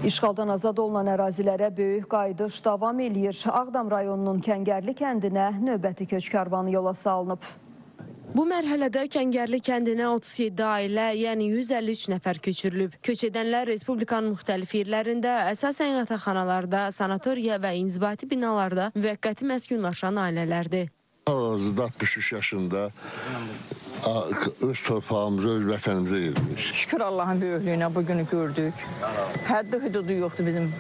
İşğaldan azad olunan ərazilərə böyük qayıdış davam eləyir. Ağdam rayonunun Kəngərli kəndinə növbəti köç karvanı yola salınıb. Bu mərhələdə Kəngərli kəndinə 37 ailə, yəni 153 nəfər köçürülüb. Köç edənlər Respublikanın müxtəlif yerlərində, əsasən yataqxanalarda, sanatoriya və inzibati binalarda müvəqqəti məskunlaşan ailələrdir. Hal-hazırda 63 yaşında öz torpağımıza, öz vətənimizə gedirik. Şükür Allahın böyüklüyünə bu günü gördük. Həddi hüdudu yoxdur bizim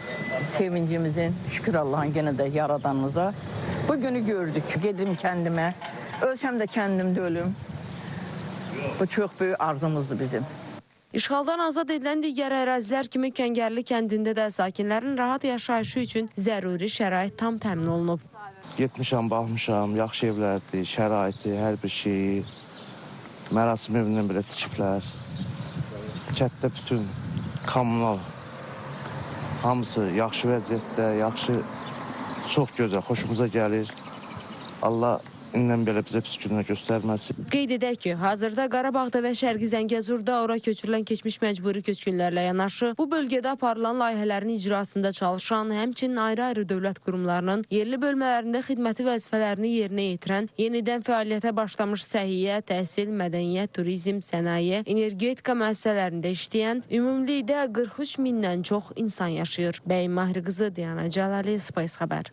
sevincimizin. Şükür Allahın yenə də yaradanımıza. Bu günü gördük. Gedim kəndimə. Ölsəm də kəndimdə ölüm. Bu çox böyük arzumuzdur bizim. İşğaldan azad edilən digər ərazilər kimi Kəngərli kəndində də sakinlərin rahat yaşayışı üçün zəruri şərait tam təmin olunub. Getmişəm, baxmışam, yaxşı evlərdir, şəraiti, hər bir şeyi. Mərasim evindən belə tikiblər. Kənddə bütün kommunal hamısı yaxşı vəziyyətdə, yaxşı, çox gözəl, xoşumuza gəlir. Allah indən belə bizə pis günlər göstərməsin. Qeyd edək ki, hazırda Qarabağda və Şərqi Zəngəzurda ora köçürülən keçmiş məcburi köçkünlərlə yanaşı, bu bölgədə aparılan layihələrin icrasında çalışan, həmçinin ayrı-ayrı dövlət qurumlarının yerli bölmələrində xidməti vəzifələrini yerinə yetirən, yenidən fəaliyyətə başlamış səhiyyə, təhsil, mədəniyyət, turizm, sənaye, energetika müəssisələrində işləyən ümumilikdə 43 mindən çox insan yaşayır. Bəyim Mahri qızı, Diana Cəlali, Space Xəbər.